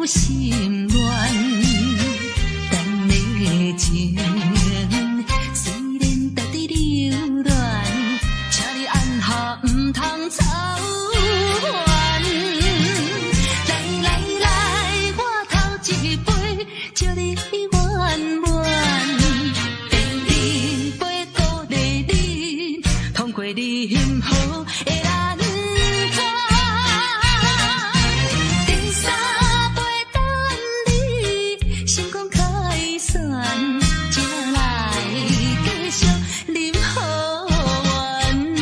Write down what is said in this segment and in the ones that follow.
心願。咱的情雖然值得留戀，請你按下毋通走遠。來來來，我頭一杯，祝你圓滿。第二杯鼓勵你，通過任何的難關。第三杯等你成功凱旋，才來繼續啉好緣。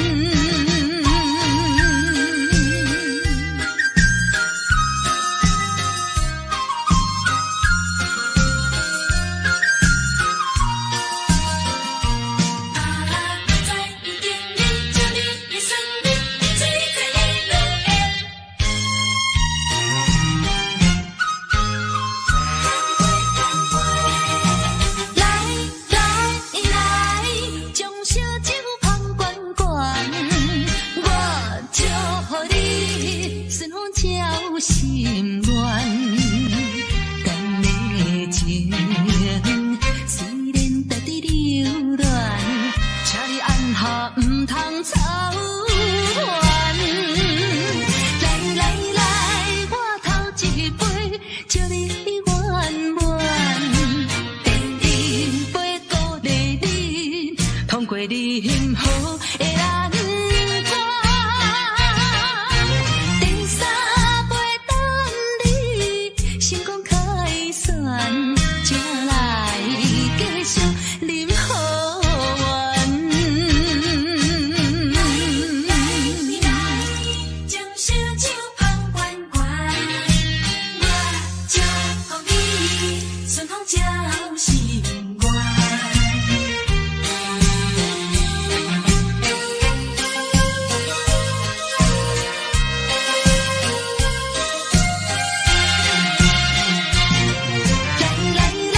來來來，將燒酒捧懸懸，我祝予你順風交心願。咱的情雖然值得留戀，請你按下毋通走遠。來來來，我頭一杯，祝你圓滿。第二杯鼓勵你，通過任何的難關。第三杯等你成功凱旋，才來繼續啉好緣。來來，將燒酒捧懸懸，我祝福你順風交心願。來來來，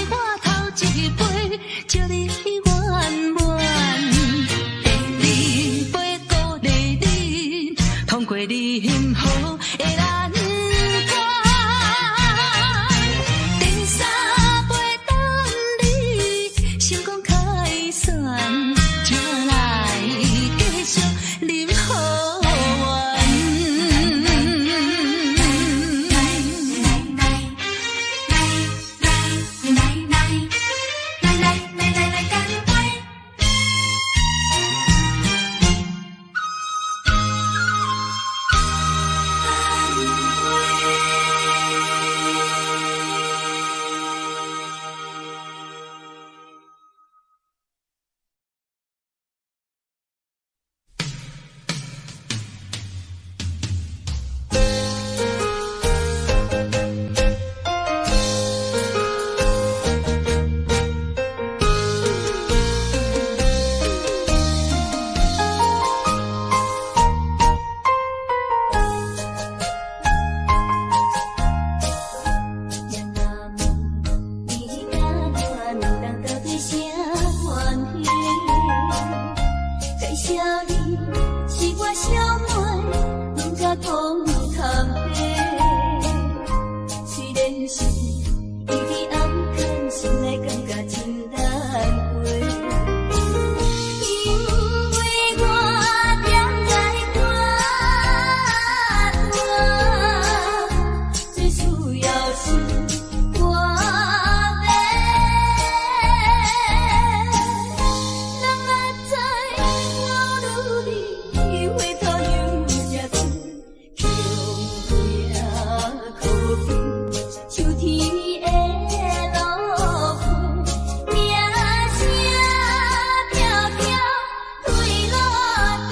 我頭一杯，祝你圓滿。第二杯鼓勵你，通過任何的難關。第三杯等你成功凱旋，才來繼續啉好緣。來來來來來來來來來乾杯！乾也若問你佮我兩人到底啥關係？介紹你是我小妹，毋敢講坦白。雖然是伊伫暗囥，心內感覺真難過。因為我踮在肝大，最需要是我欲。人若知我女你回頭又這錘，強可比秋天的露水，名聲飄飄對落地。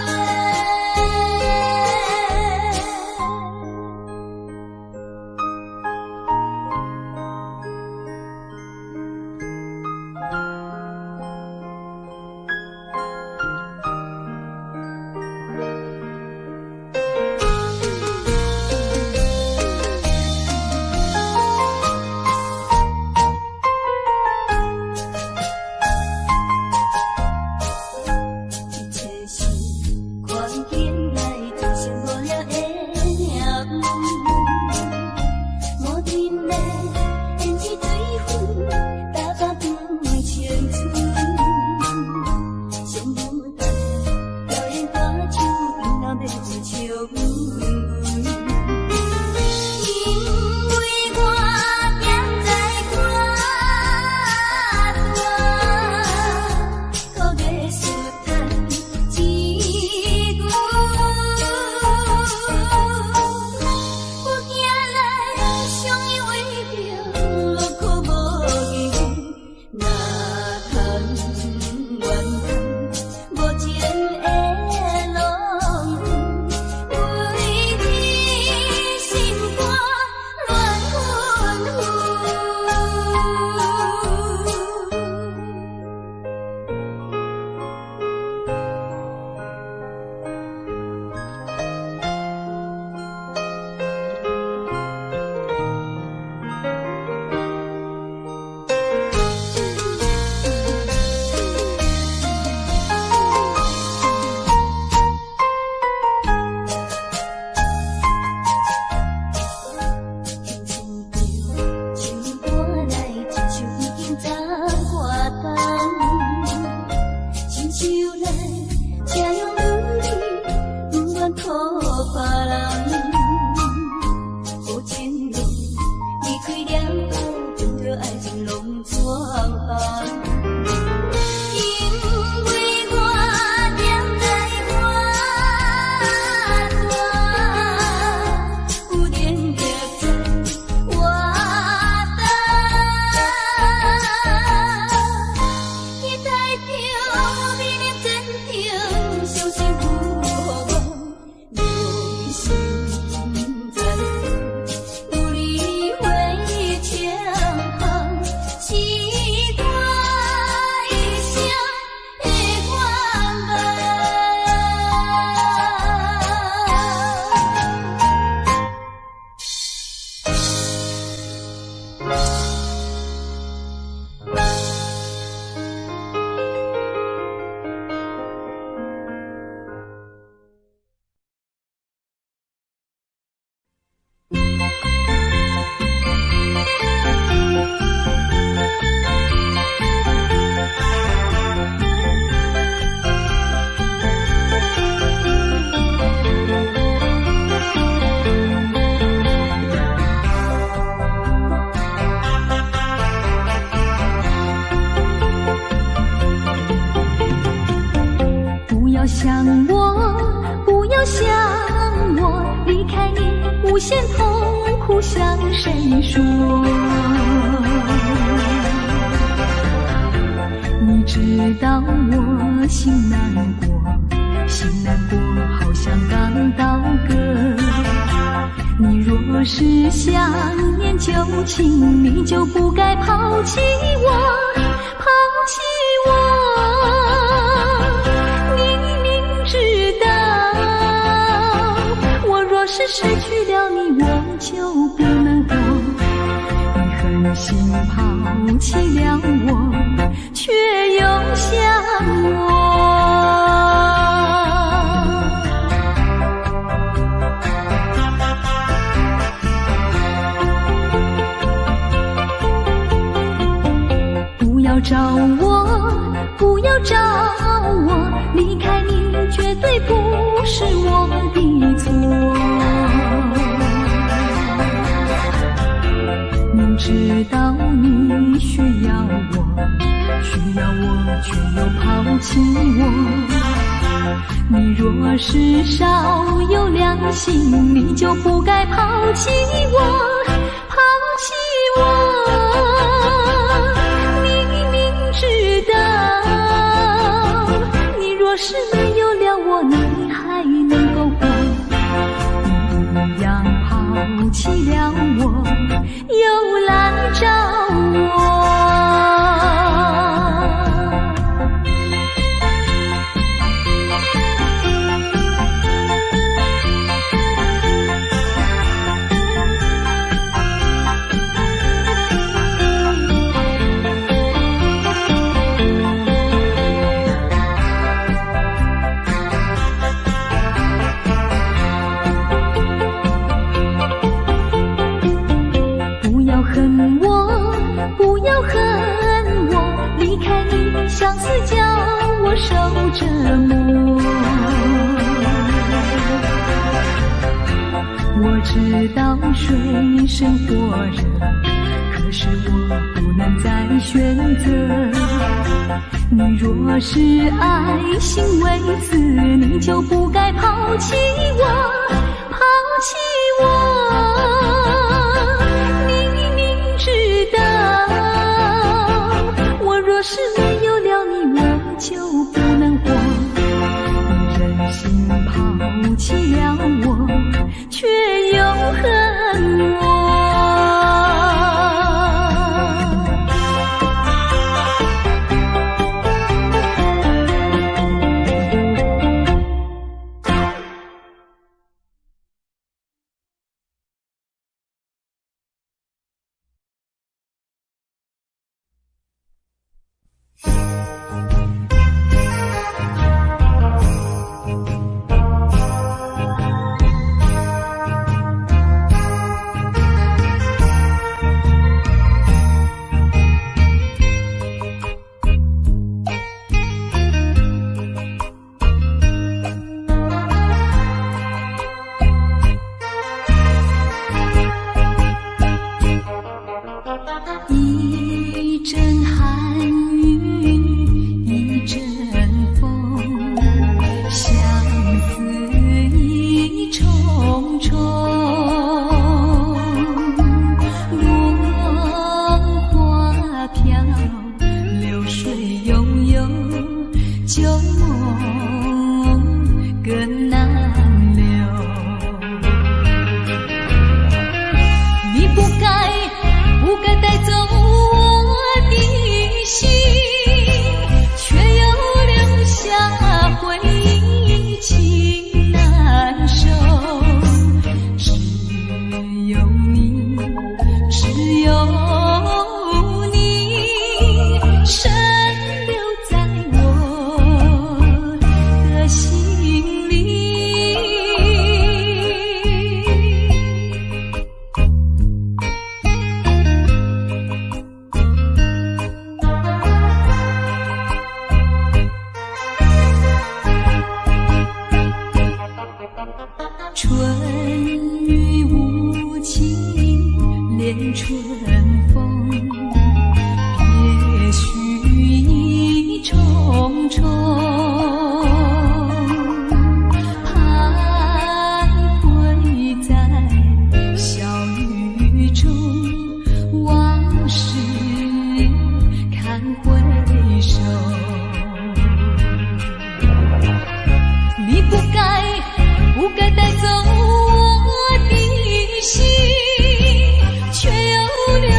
情的胭脂水粉，逐工当青春。想不到表演歌手，因人欲笑阮。因為我踮在歌單，苦藝術趁一句。我驚來相依為命，落苦無依，哪通怨嘆無情的浪，為你心肝亂紛紛。親像心肝內一首已經十外冬，親像咱這樣女兒，不願託別人。無情路離開了後，將著愛情攏轉放。因為我踮在歌單，有能力在活動，期待著美麗前程，相信有予我用心在努力為前行，是我一生的願望。不要想我，不要想我，離開你無限痛苦，向誰說？你知道我心難過，心難過，好像剛刀割。你若是想念舊情，你就不該拋棄我，拋棄我。你明知道，我若是失去了你，我就不能活。你狠心拋棄了我，卻又想我。不要找我，不要找我，離開你絕對不是我的錯。明知道你需要我，需要我卻又拋棄我。你若是少有良心，你就不該拋棄我，拋棄我。你明知道，你若是沒有了我，你還能夠活？你一樣拋棄了我，又來找我。相思叫我受折磨。我知道水深火熱，可是我不能再選擇。你若是愛心未死，你就不該拋棄我，拋棄我。你明知道，我若是沒有了你，我就不能活。你忍心拋棄了我，卻又恨我。一陣寒雨一陣風，相思意重重。落花飄，流水悠悠，舊夢更難留。你不該不該帶走我的心，卻又留下回憶情難收。只有你，只有你，深留在我的心裡。春雨無情，連春風，別緒意重重。徘徊在小雨中，往事堪回首。你不該不該帶走我的心，卻又留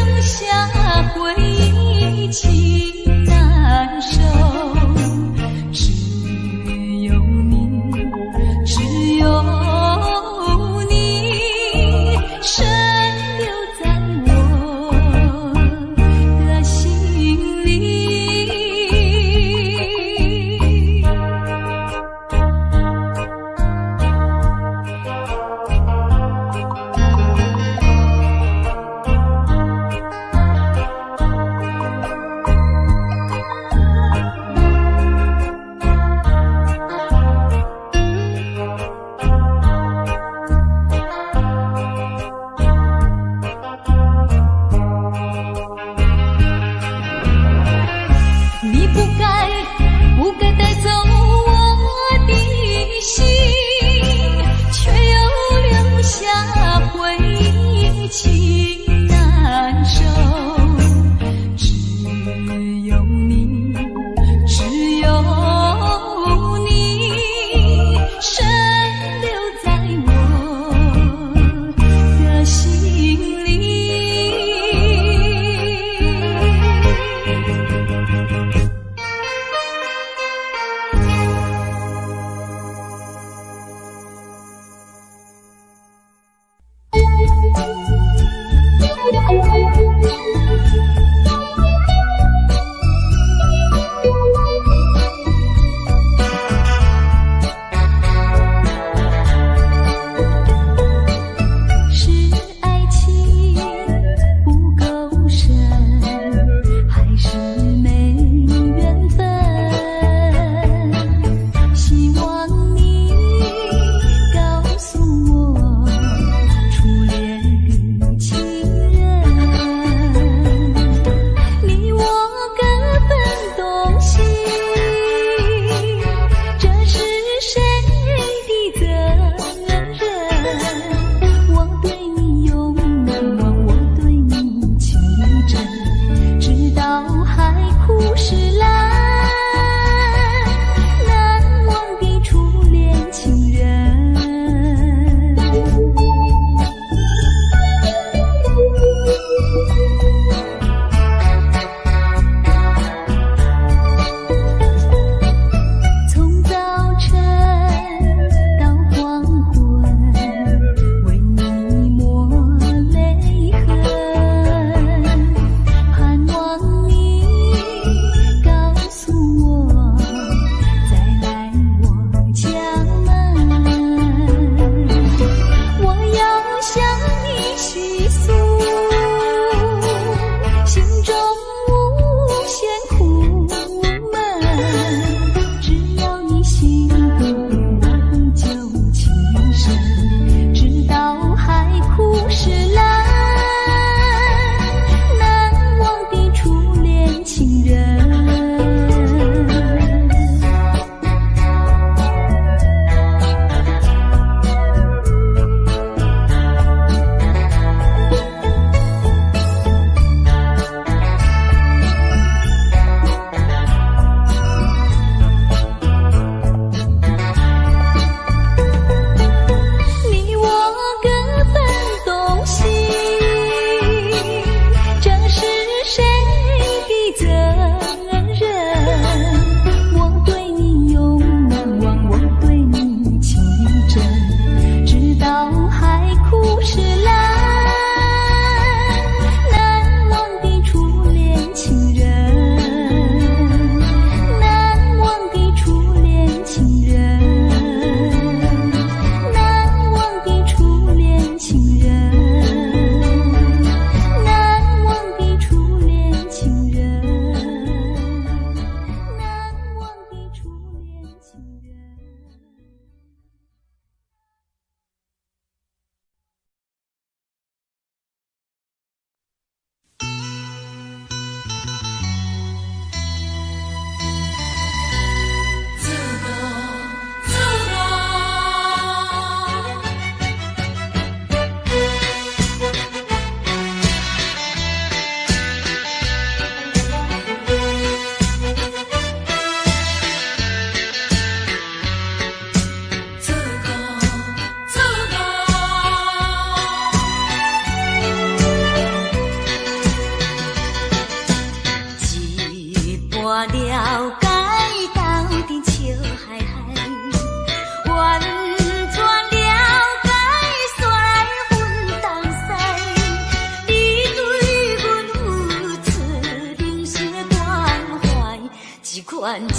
願真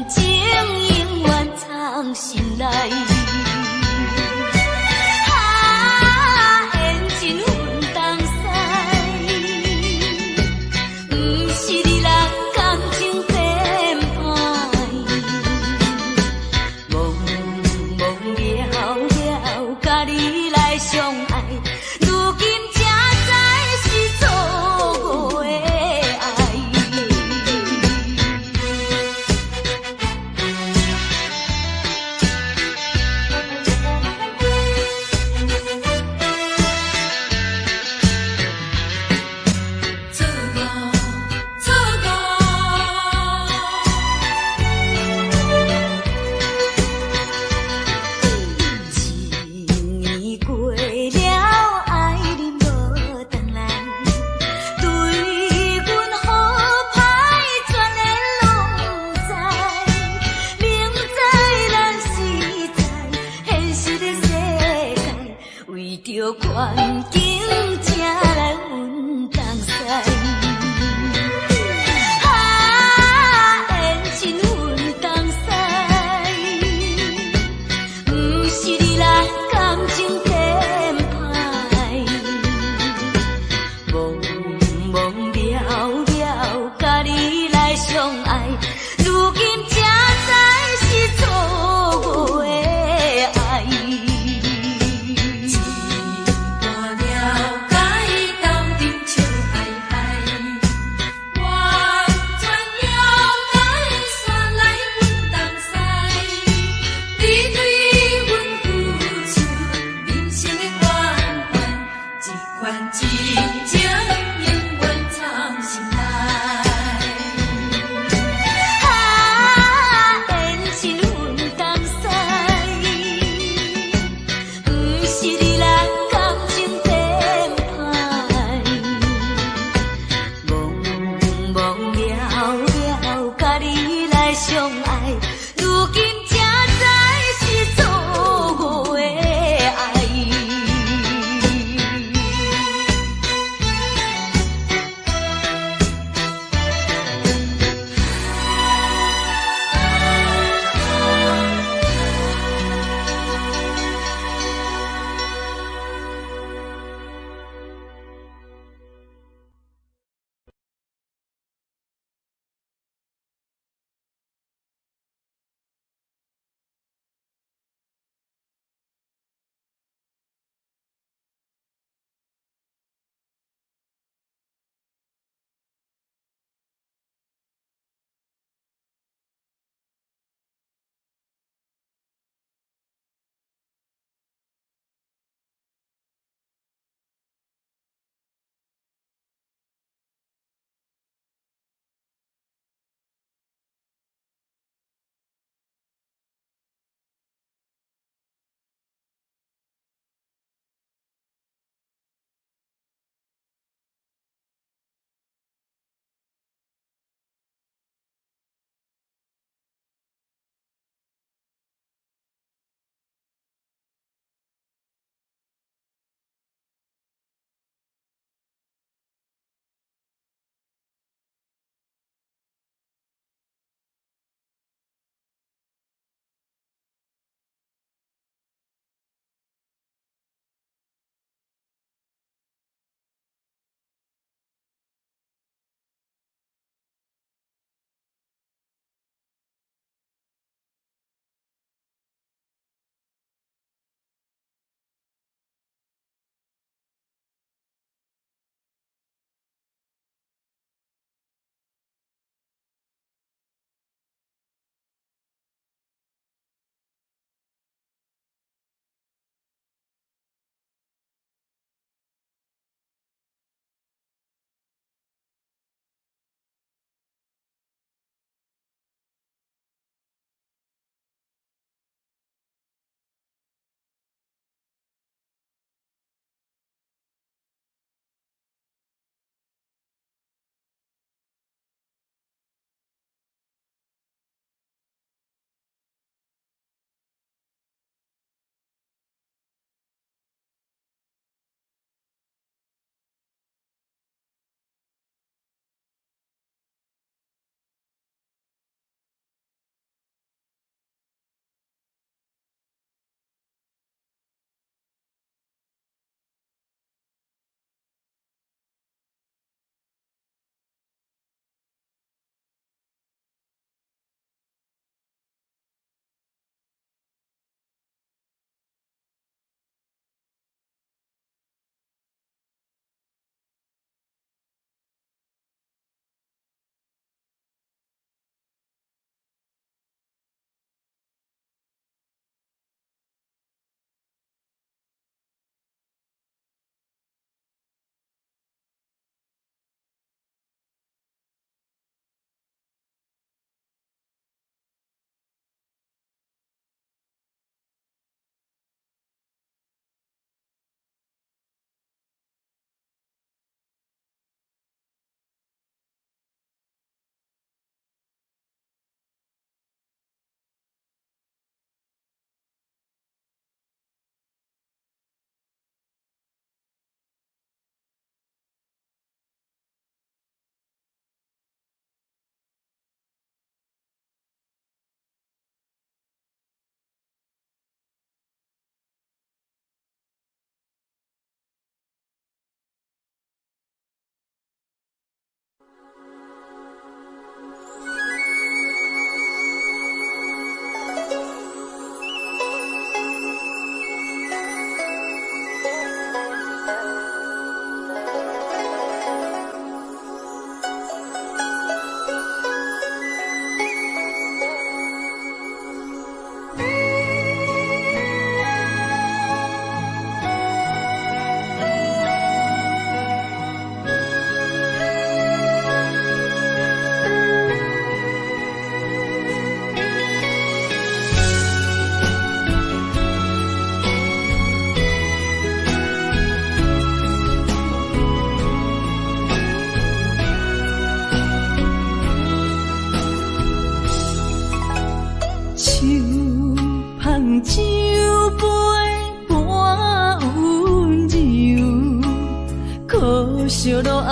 情永遠藏心內。啊，緣盡分東西，毋是你人感情編排。茫茫了了，佮你來相愛，如今才知是錯誤的愛。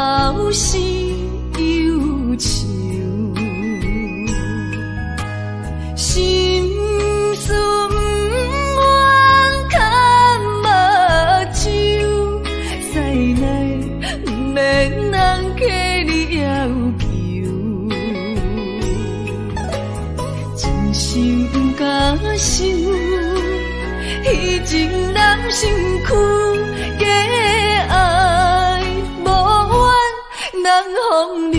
後是憂愁，心事毋願崁目睭，屎奶毋免人替你要求，真心毋敢收，彼情人身軀，假愛無緣人風流。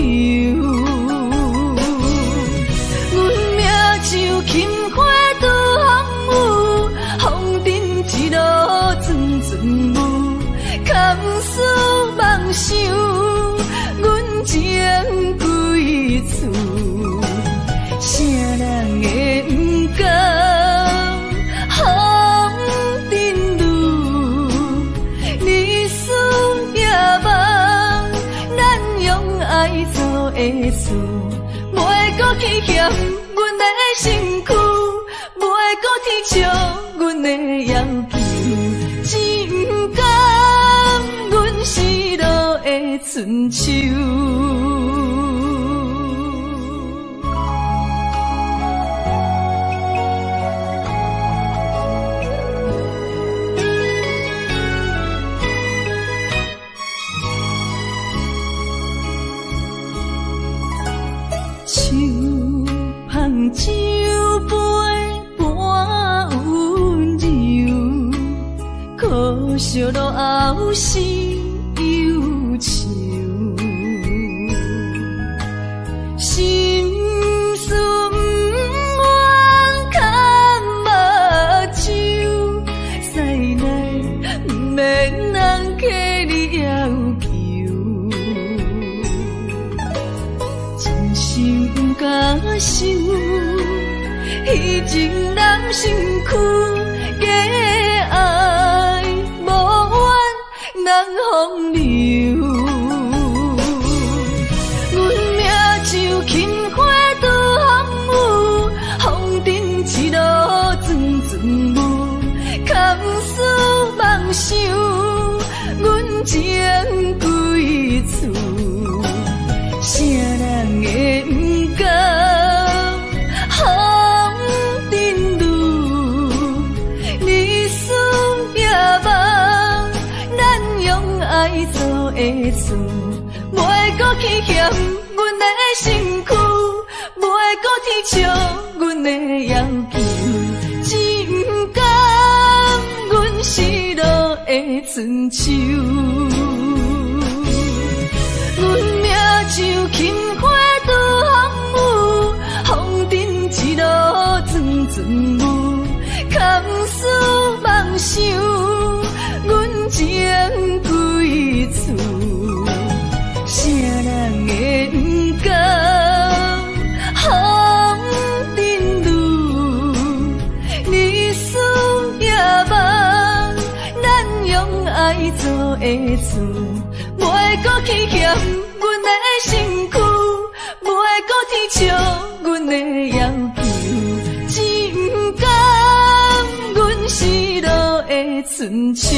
阮命像琴花拄風雨，風塵一路陣陣霧，空思妄想，阮情歸處，啥人會毋甘風塵女？日思夜夢，咱用愛做的厝，袂閣去嫌阮的身軀，袂閣去笑阮的要求，只毋甘阮失落的春秋。手捧酒杯半溫柔，可惜落後是憂愁。心事毋願崁目睭，屎奶毋免人替你要求，真心毋敢收，彼情人身軀，假愛無緣人風流。阮命像琴花拄風雨，風塵一路陣陣霧，空思妄想，阮情歸處，啥人會毋甘風塵女？日思夜夢，咱用愛做的厝，袂閣去嫌阮的身軀，袂閣去笑阮的要求，只毋甘阮失落的春秋。阮命像琴花拄風雨，風塵一路陣陣霧，空思妄想，阮情歸處，啥人會毋甘風塵女？日思夜夢，咱用愛做的厝，袂閣去嫌阮的身軀，袂閣去笑阮的要求，只毋甘阮失落的春秋。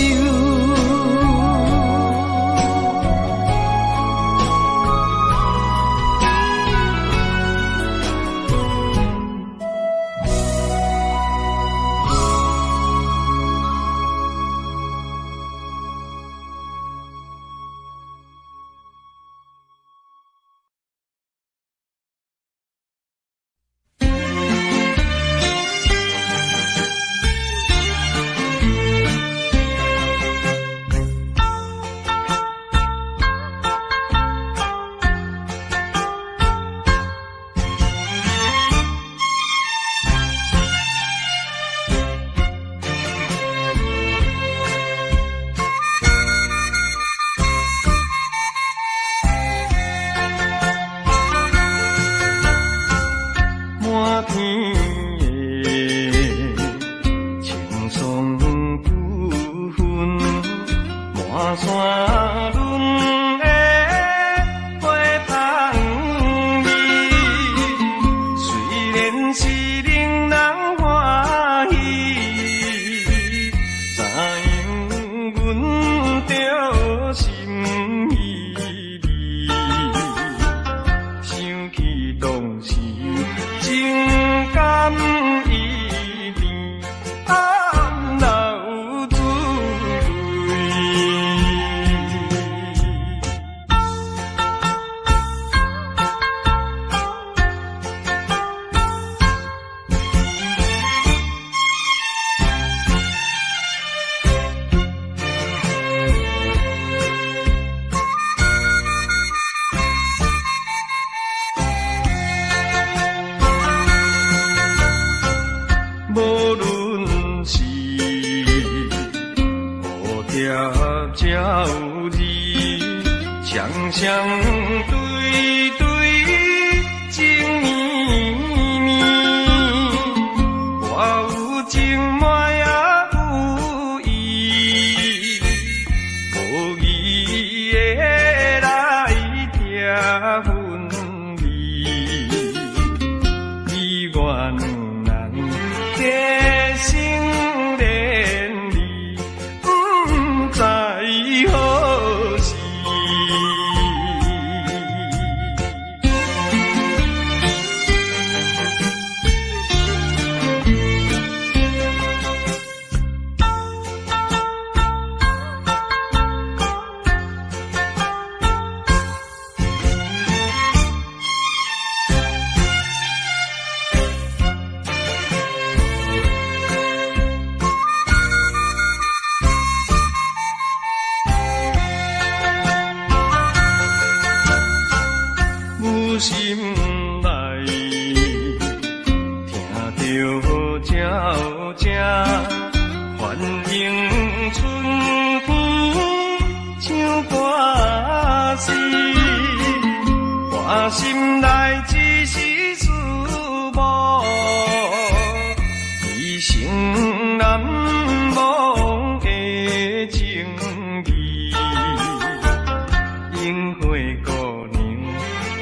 双對對情綿綿，我有情嘛也有意，無義的來拆分離，你我兩人結成連理，毋知何時。有心內聽著鳥聲，歡迎春天唱歌詩，我心內只是思慕，一生難忘的情義，櫻花姑娘。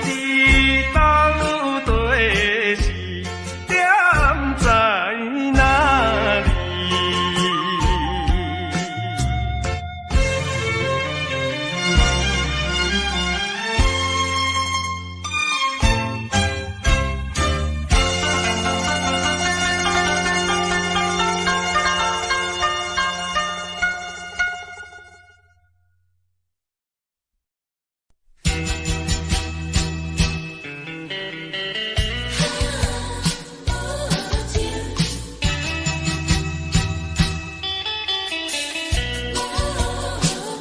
你到底是踮在哪裡？無情無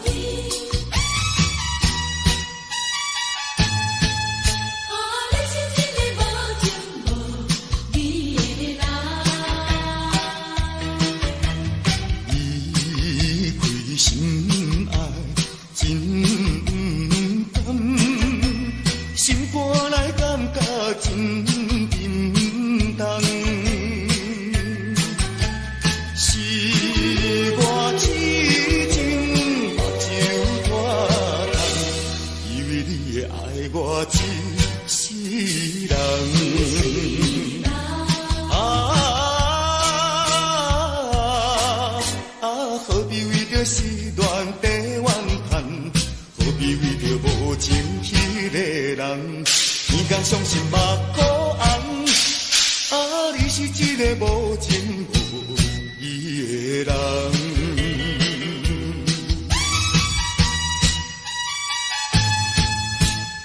義。啊，你是一个無情無義的人。離開心愛真毋甘，心肝內感覺真沉重。是我痴情目睭大空，以為你會愛我一世人。啊啊！何必為著失戀在怨嘆？何必為著無情彼个人？天公傷心目眶紅。啊，你是一个無情無義的人。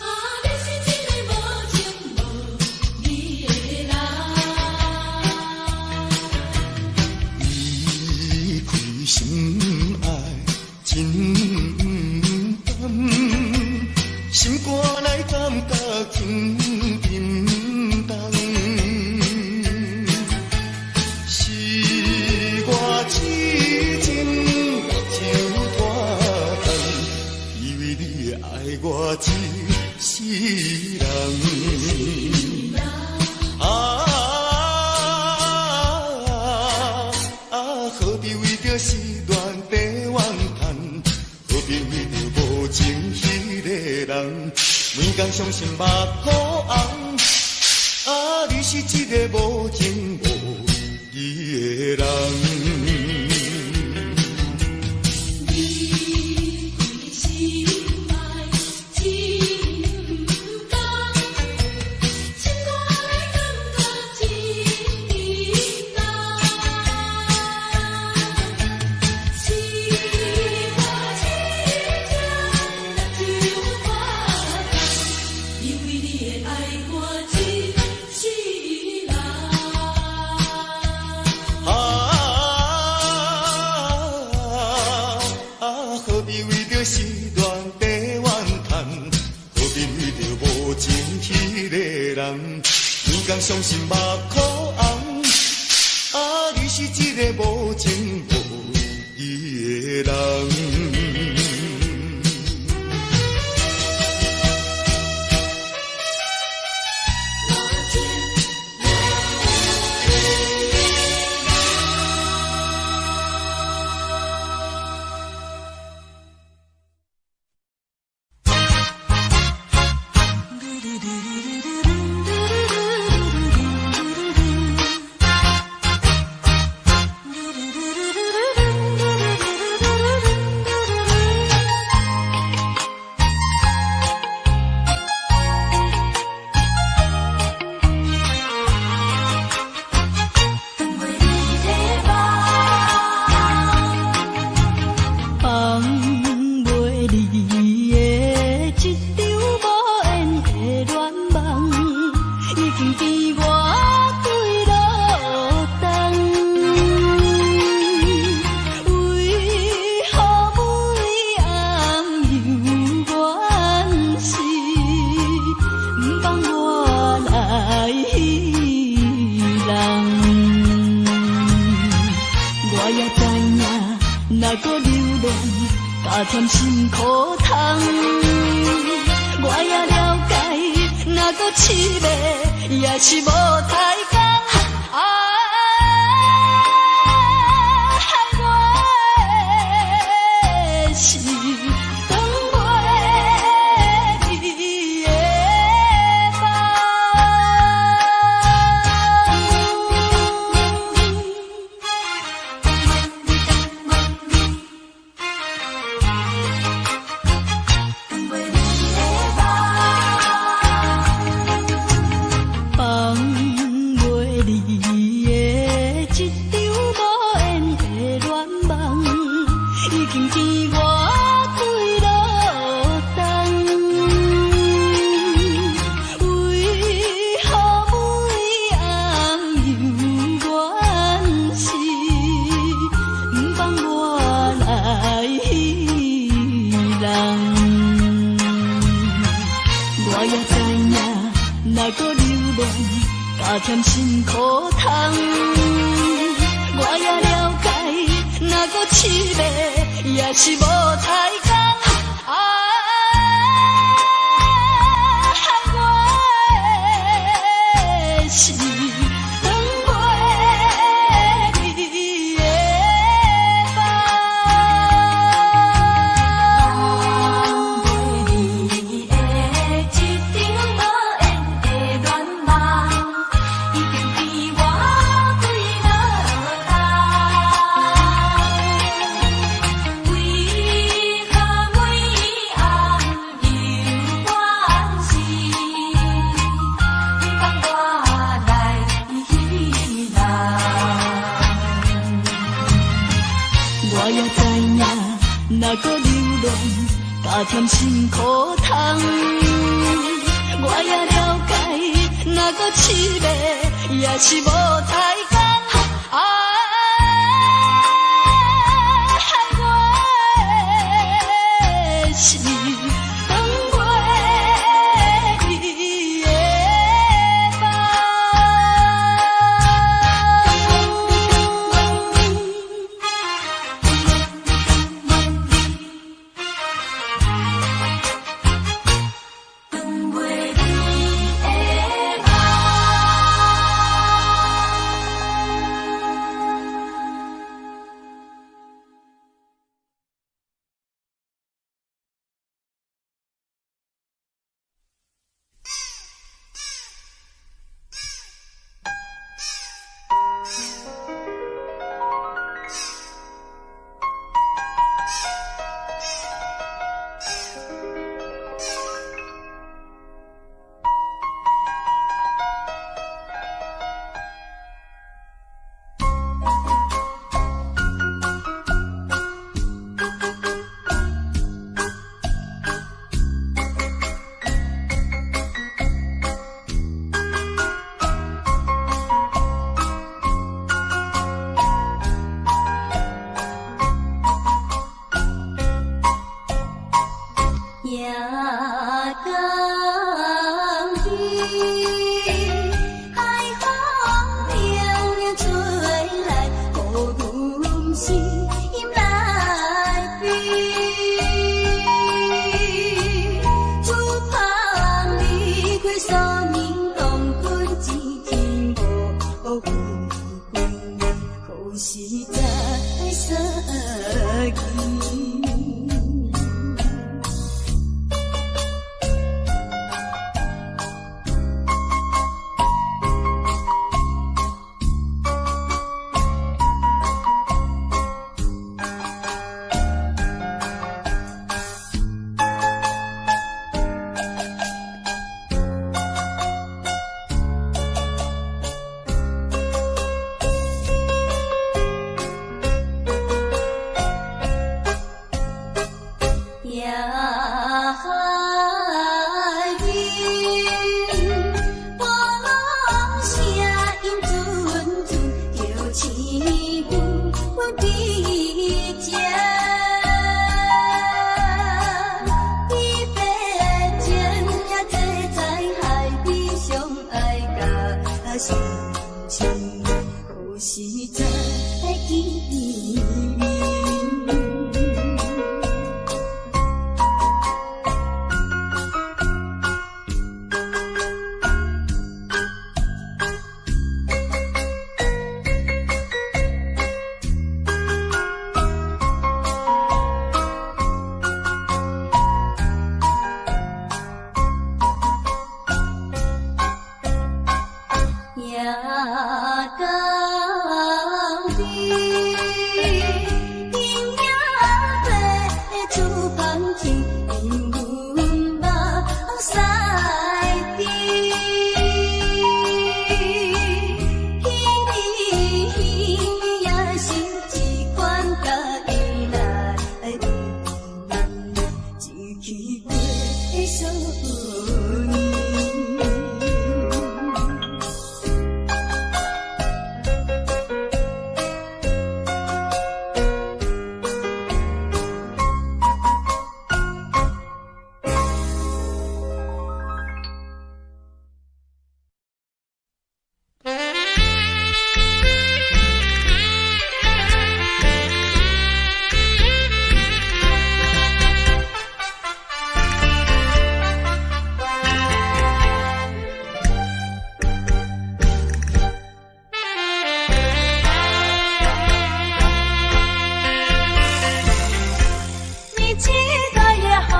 啊，你是一个無情無義的人。離開心愛真毋甘，心肝內感覺真沉重。是我痴情目睭大空，以為你會愛我一世人。啊啊！何必為著失戀在怨嘆？何必為著無情彼个人？每工傷心目眶紅。啊，你是一個無情無義的人。離開心愛真毋甘，心肝內感覺真沉重。是我痴情目睭大空，以為你會愛我一世人。啊啊！何必為著失戀在怨嘆？何必為著無情彼個人？每工傷心目眶紅。啊，你是一個無情無義的人。閣留戀，加添心苦痛。我也了解，若閣痴迷也是無太工。啊，我的是斷袂離的夢。放袂離的這場無緣的戀夢，已經甜我幾落冬。為何每暗猶原是不放我來人？我也知影，若閣留戀，加添心苦痛。我也了解，若閣痴迷也是無太工。啊，我的是斷袂離的夢。放袂離的這場無緣的戀夢，已經甜我幾落冬。為何每暗猶原是不放我來人？我也知影，若閣留戀，加添心苦痛。我也了解，若閣痴迷也是無太工。啊，我的是斷袂離的夢。斷袂離的夢。夜江边，海风凉凉吹来，予阮心内悲。自盼离开苏宁东军，一天无回归，何时再相见？你記得也好，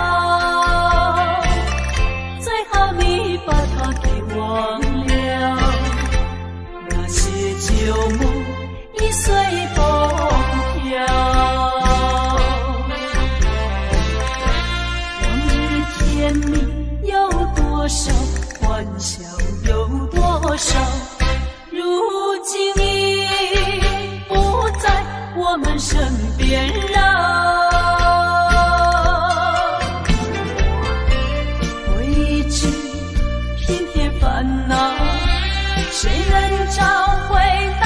最好你把它給忘了。那些舊夢已隨風飄，往日甜蜜有多少，歡笑有多少，如今已不在我們身邊繞。回憶只平添煩惱，誰能找回那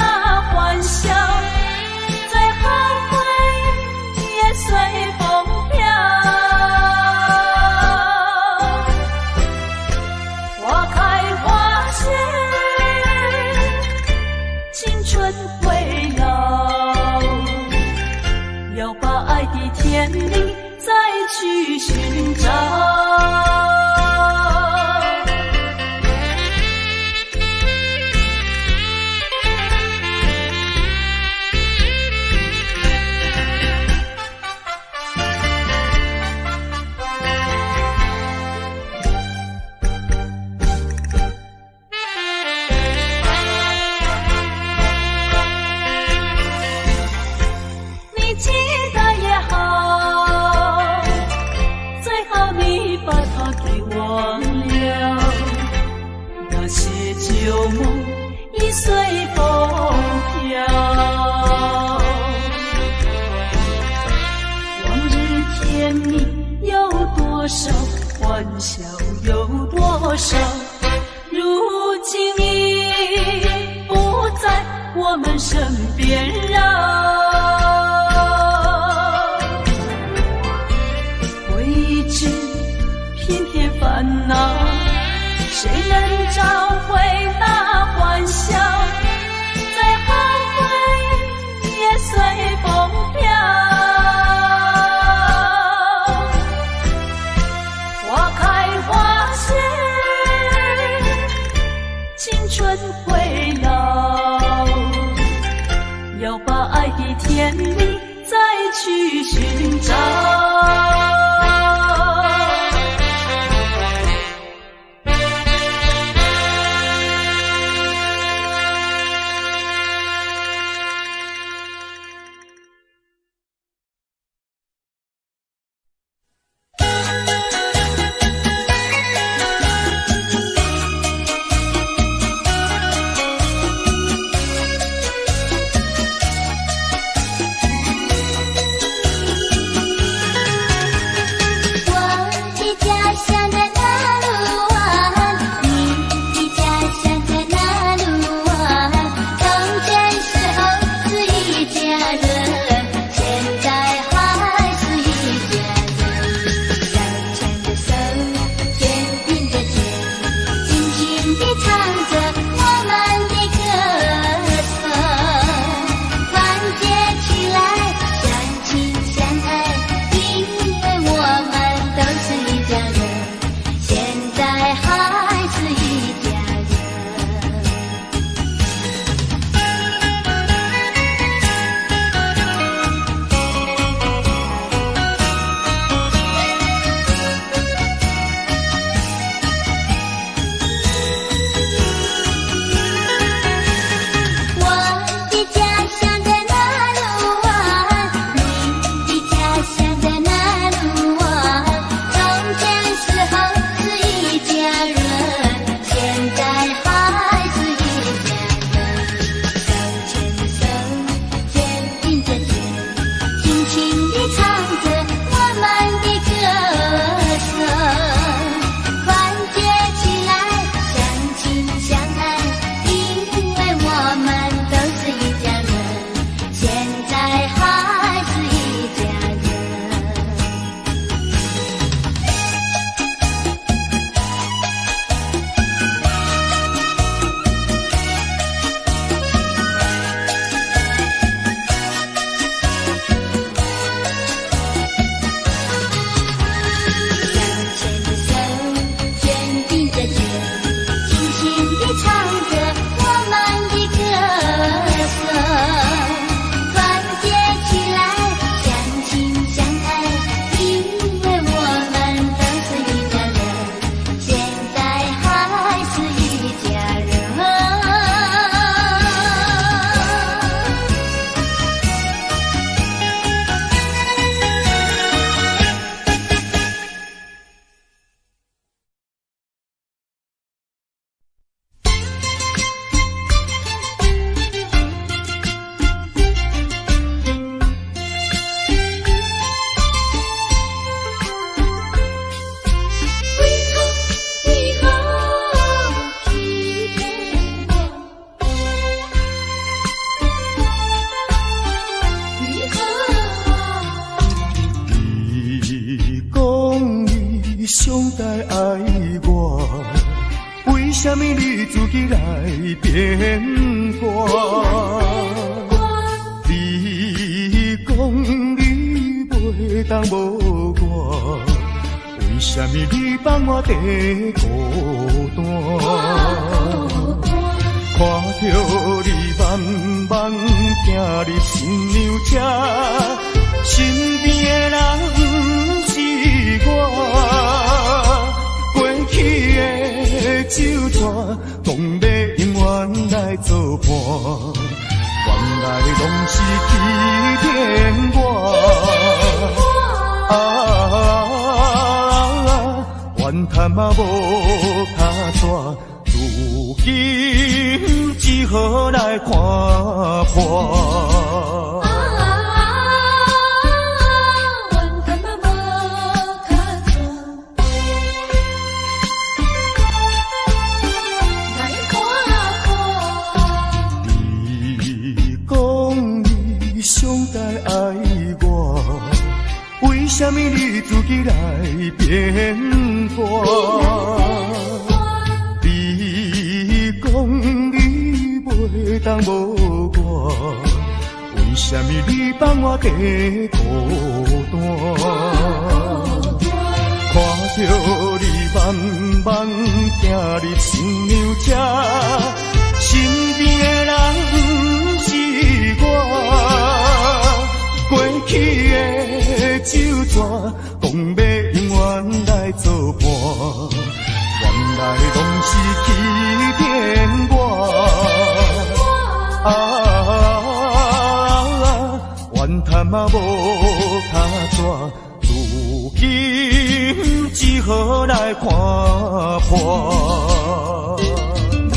歡笑？最後回憶也隨風飄。花開花謝，青春會老，要把愛的甜蜜再去尋找。你記得也好，最好你把它給忘了。那些舊夢已隨風飄，往日甜蜜有多少，歡笑有多少，如今已不在我們身邊繞。回憶只平添煩惱，誰能找回那歡笑？最後回憶也隨風飄。花開花謝，青春會老，要把愛的甜蜜再去尋找。啥物你自己來變卦？你講你袂當無我，為啥物你放我佇孤單？看著你慢慢行入新娘車，身邊的人毋是我。過去的酒桌，講欲永遠來作伴，原來攏是欺騙我。啊，怨嘆嘛無跤紙，如今只好來看破。啊，怨嘆嘛無跤紙，來看破。你講你上界愛我，為啥物你自己來變卦？你講你袂當無我，為啥物你放我佇孤單？看著你慢慢行入新娘車，身邊的人毋是我。過去的酒桌，講欲永遠來作伴，原來攏是欺騙我。啊，怨嘆嘛無跤紙，如今只好來看破。你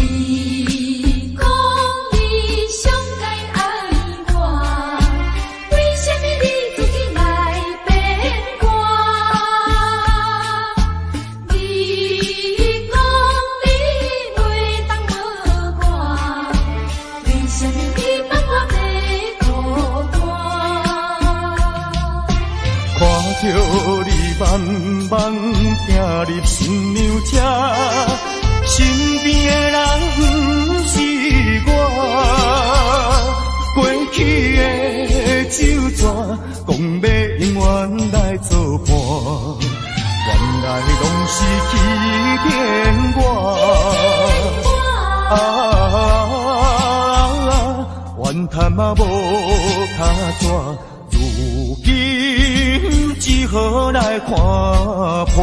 講你上界愛我，為啥物你自己來變卦？你講你袂當無我，為啥物你放我佇孤單？看著你慢慢行入新娘車，身邊的人毋是我。過去的酒桌，講欲永遠來作伴，原來攏是欺騙我。啊，怨嘆嘛無跤紙，如今只好來看破。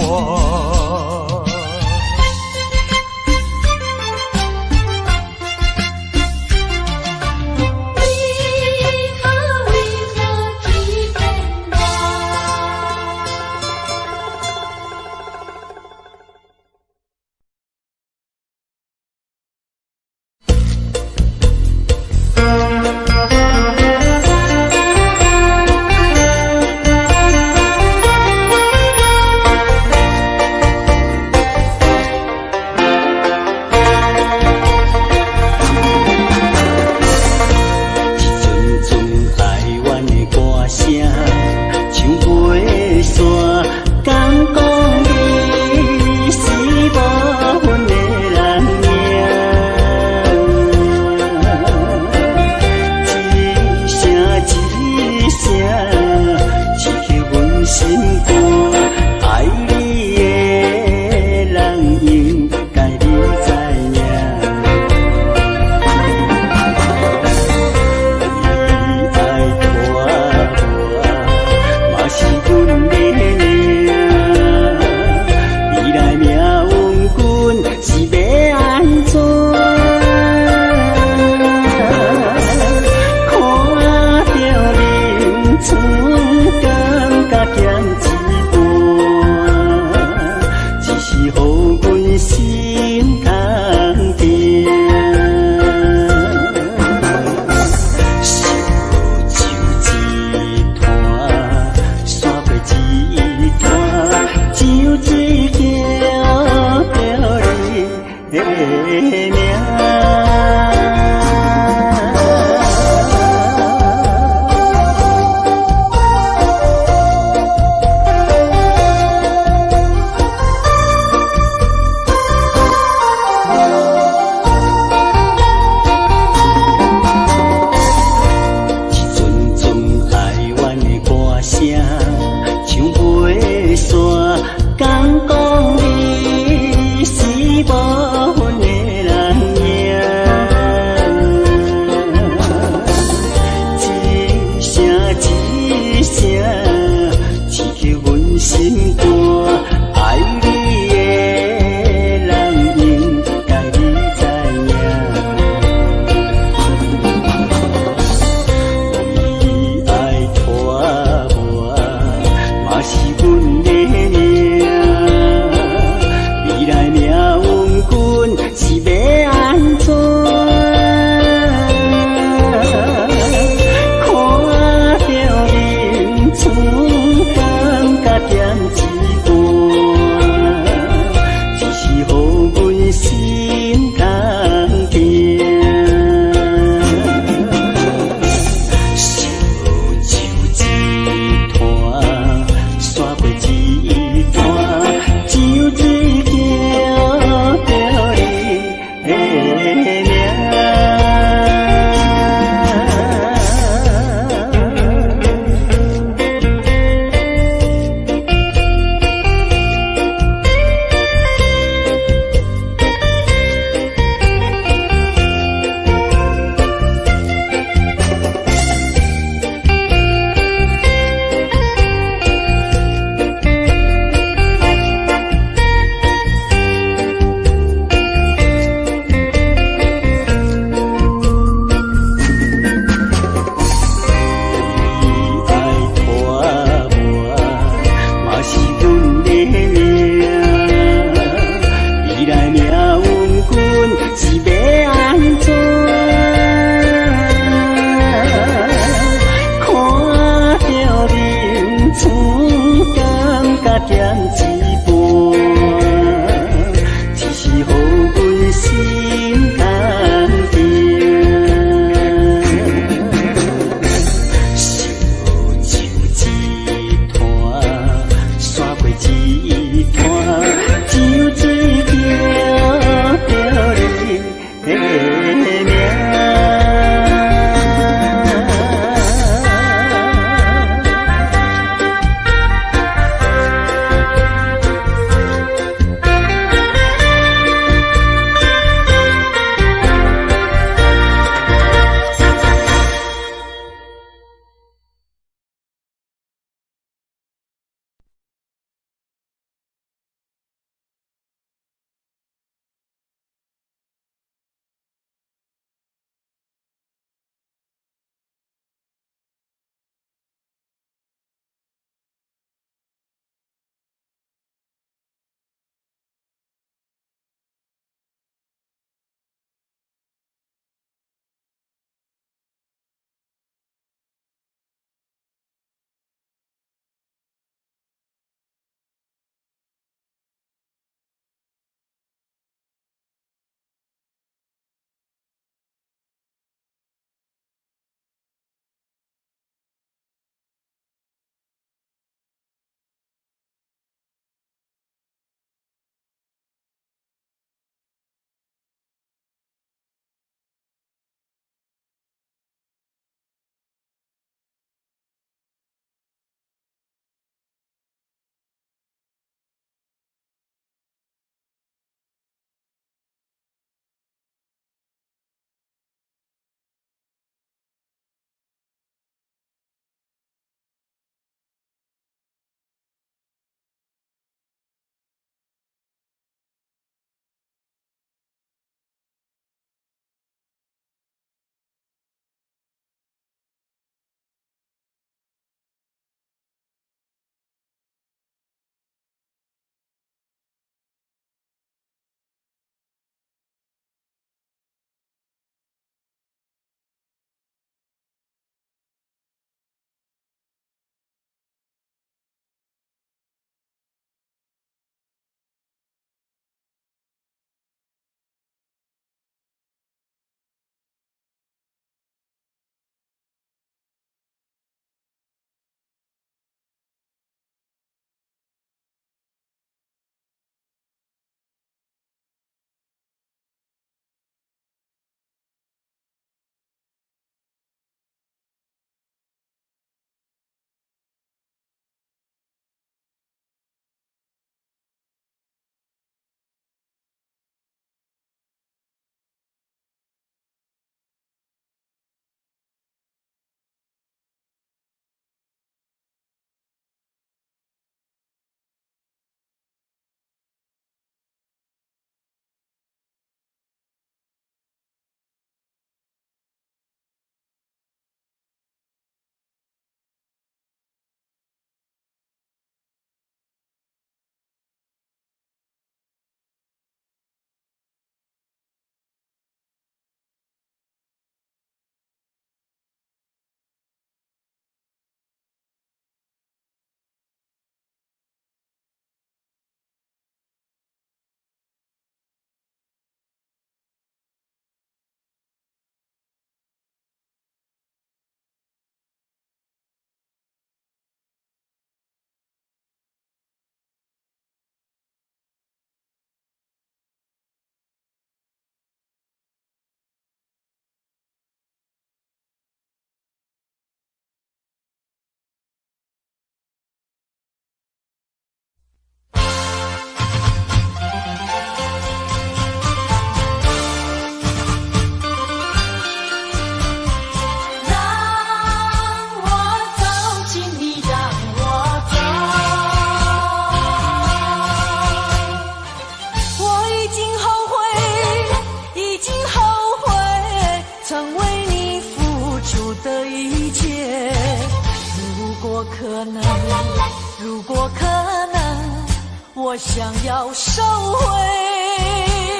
為何為何欺騙我？一陣陣哀怨的歌聲，像飛沙，敢講你是無阮的人影。一聲一聲，刺去阮心肝。愛你的人應該你知影。你愛拖我，嘛是阮的命。未來命運阮是欲按怎？看著面窗，感覺減一半，只是予阮心空疼。燒酒一攤，煞過一攤，上一叫著你的名。命运是欲按怎？看著眠床，感覺減一半，只是予阮心牵定。燒酒一摊，煞過一攤，酒一叫著你的名。讓我走，請你讓我走。我已經後悔，已經後悔，曾為你付出的一切。如果可能，如果可能，我想要收回。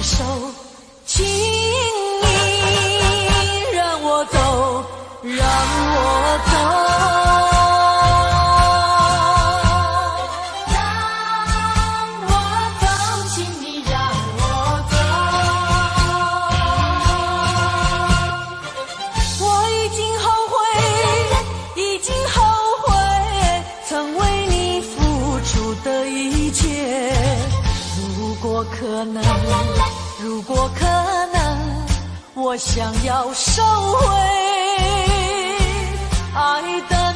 手，請你讓我走，讓我走。讓我走，請你讓我走。我已經後悔，已經後悔，曾為你付出的一切。如果可能，如果可能，我想要收回愛的